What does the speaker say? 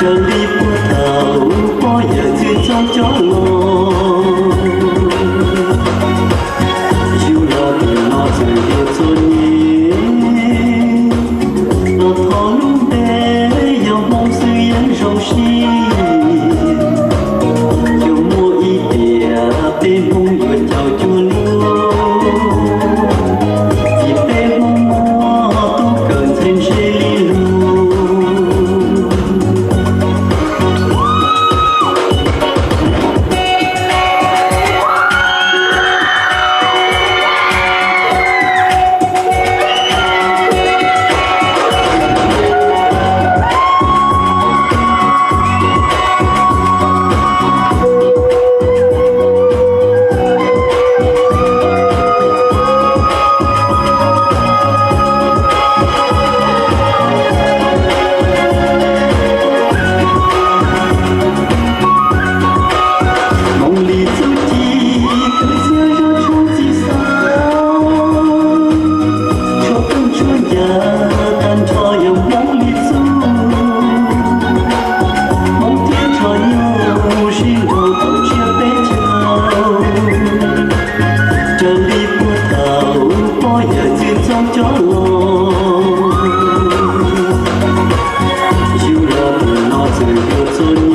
Raws li puag thaum pog yawm txwv txeeb coj los, yug los tus no txawm yuav txom nyem, los thov lub npe yog Hmoob xwb yeej zoo siab. Yog muaj ib tiam peb Hmoob yuav caum cuag luag, vim peb Hmoob muaj tub kawm ntxhais ntse li lug. Hmoov li txuj ci kawm txiaj zog tshuaj txi xav, tshuaj tooj tshuaj ncas tag nrho yog Hmoob li txuj. Hmoob thiab tsho nyuj sib nraus tau tsiab peb caug, raws li puag thaum pog yawm txwv txeeb coj los, yug los tus no txawm yuav txom